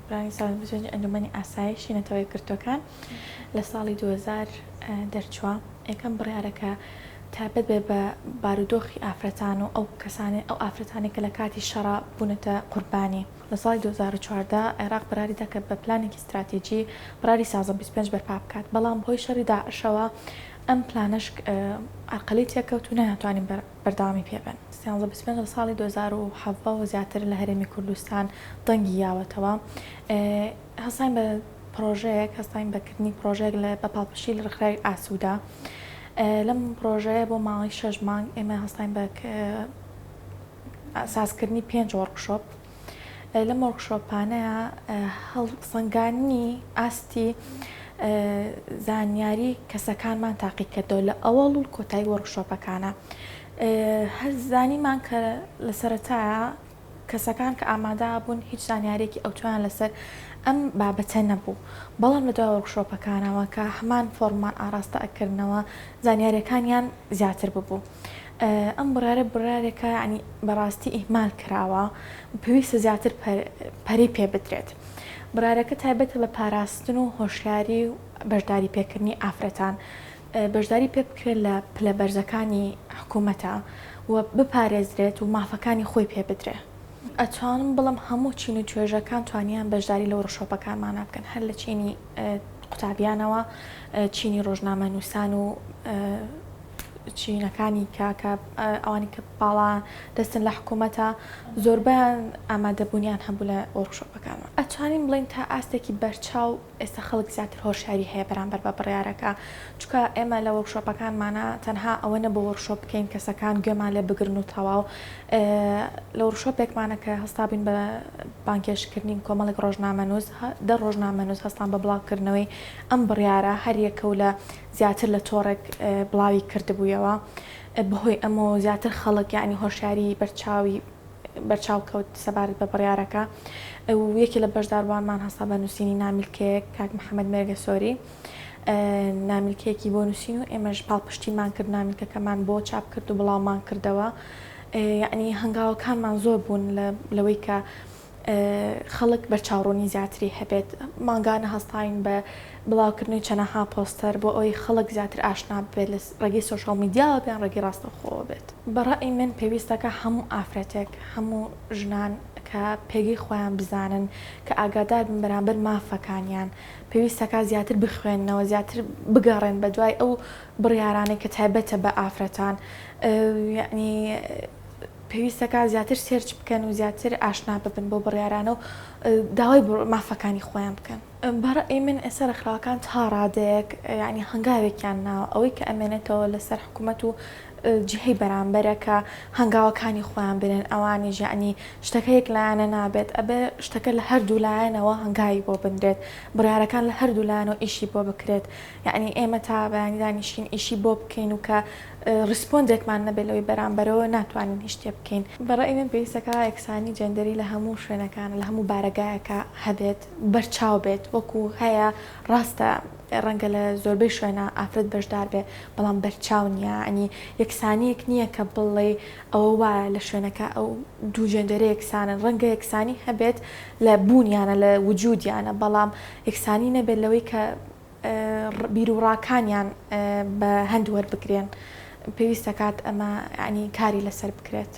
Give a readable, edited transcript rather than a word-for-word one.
پلانی 125 ئەنجومەنی ئاسایشی نەتەوە یەکگرتووەکان لە ساڵی 2000 دەرچووە. یەکەم بڕیارە کە تایبەت بێ بە بارودۆخی ئافرەتان و ئەو کەسانەی ئەو ئافرەتانەی کە لە کاتی شەڕا بوونەتە قوربانی. لە ساڵی 2014 عێراق بڕیاری دا کە بە پلانێکی ستراتیجی بڕیاری 1325 بەرپا بکات، بەڵام بەهۆی شەڕی داعشەوە ئەم پلانەش عەرقەلەی تێکەوت و نەیانتوانی بەردەوامی پێ بەن. 1325 لە ساڵی 2017 وە زیاتر لە هەرێمی کوردستان دەنگی یاوەتەوە. هەستاین بە پڕۆژەیەک، هەستاین بە کردنی پڕۆژەیەک لە بە پاڵپشتی لە ڕێکخراوی ئاسوودە. لەم پڕۆژەیە بۆ ماوەی شەش مانگ ئێمە هەستاین بە سازکردنی پێنج وۆرکشۆپ. لەم وۆرکشۆپانەیە هەڵسەنگاندنی ئاستی زانیاری کەسەکانمان تاقیکردەوە لە ئەوەڵ و کۆتایی وۆرکشۆپەکانە. هەر زانیمان کە لە سەرەتایە کەسەکان کە ئامادە بوون هیچ زانیاریەکی ئەوتۆیان لەسەر ئەم بابەتە نەبوو، بەڵام لە دوای وۆرکشۆپەکانەوە کە هەمان فۆڕممان ئاڕاستە ئەکردنەوە زانیاریەکانیان زیاتر ببوو. ئەم بڕیارە بڕیارێکە یانی بەڕاستی ئیهمال کراوە و پێویستە زیاتر پەرەی پێ بدرێت. بڕیارەکە تایبەتە بە پاراستن و هۆشیاری و بەشداری پێکردنی ئافرەتان. بەشداری پێ بکرێت لە پلە بەرزەکانی حکوومەتە و بپارێزرێت و مافەکانی خۆی پێ بدرێ. ئەتوانم بڵێم هەموو چین و توێژەکان توانیان بەشداری لە وۆرکشۆپەکانمانا بکەن هەر لە چینی قوتابیانەوە چینی ڕۆژنامەنووسان و چینەکانی کە کە ئەوانی کە باڵا دەستن لە حکوومەتە زۆربەیان ئامادەبوونیان هەبوو لە وۆرکشۆپەکانمان. ئەتوانین بڵێین تا ئاستێکی بەرچاو ئێستا خەڵک زیاتر هۆشیاری هەیە بەرامبەر بە بڕیارەکە، چونکە ئێمە لە وۆرکشۆپەکانمانا تەنها ئەوە نەبوو وۆرکشۆپ بکەین کەسەکان گوێمان لێ بگرن و تەواو، لە وۆرکشۆپێکمانە کە هەستابووین بە بانگهێشتکردنی کۆمەڵێک ڕۆژنامەنووس، دە ڕۆژنامەنووس هەستان بە بڵاوکردنەوەی ئەم بڕیارە، هەریەکە و لە زیاتر لە تۆڕێک بڵاوی کردبوویەوە، بەهۆی ئەمەوە زیاتر خەڵک یانی هۆشیاری بەرچاوی بەرچاو کەوت سەبارەت بە بڕیارەکە و یەکێ لە بەشداربووانمان هەستا بە نووسینی نامیلکەیەک کاک محەممەد مێرگەسۆری نامیلکەیەکی بۆ نووسین و ئێمەش پاڵپشتیمان کرد نامیلکەکەمان بۆ چاپ کرد و بڵاومان کردەوە یعنی هەنگاوەکانمان زۆر بوون لەوەی کە خەڵک بەرچاوڕوونی زیاتری هەبێت مانگانە هەستاین بە بڵاوکردنەوەی چەنەها پۆستەر بۆ ئەوەی خەڵک زیاتر ئاشنا ببێت لە ڕێگەی سۆشیال میدیاوە بێ یان ڕێگەی ڕاستەوخۆوە بێت. بە ڕەئی من پێویستەکە هەموو ئافرەتێک، هەموو ژنان کە پێگەی خۆیان بزانن، کە ئاگادار بن بەرامبەر مافەکانیان، پێویستەکا زیاتر بخوێننەوە، زیاتر بگەڕێن بە دوای ئەو بڕیارانەی کە تایبەتە بە ئافرەتان، یەعنی پێویستەکا زیاتر search بکەن و زیاتر ئاشنا ببن بەو بڕیارانە و داوای مافەکانی خۆیان بکەن. بە ڕەئی من ئێستا ڕێکخراوەکان تا ڕادەیەک یانی هەنگاوێکیان ناوە، ئەوەی کە ئەمێنێتەوە لەسەر حکوومەت و جیهەی بەرامبەرە کە هەنگاوەکانی خۆیان بنێن، ئەوانیش یانی شتەکە یەک لایەنە نابێت، ئەبێ شتەکە لە هەردوو لایەنەوە هەنگاوی بۆ بنرێت، بڕیارەکان لە هەردوو لایەنەوە ئیشی بۆ بکرێت، یانی ئێمە تا بەیانی دانیشین ئیشی بۆ بکەین و کە respond ێکمان نەبێت لەوەی بەرامبەرەوە ناتوانین هیچ شتێ بکەین. بە ڕەئی من پێویستەکا یەکسانی جێندەری لە هەموو شوێنەکان لە هەموو بارەگایەکا هەبێت بەرچاو بێت وەکو هەیە ڕاستە ڕەنگە لە زۆربەی شوێنا ئافرەت بەشدار بێ بەڵام بەرچاو نییە یانی یەکسانیەک نییە کە بڵێی ئەوە وایە لە شوێنەکە ئەو دوو جێندەرە یەکسانن ڕەنگە یەکسانی هەبێت لە بوونیانە لە وجودیانە بەڵام یەکسانی نەبێت لەوەی کە بیروڕاکانیان بە هەند وەربگرێن پێویستەکات ئەمە یانی کاری لەسەر بکرێت.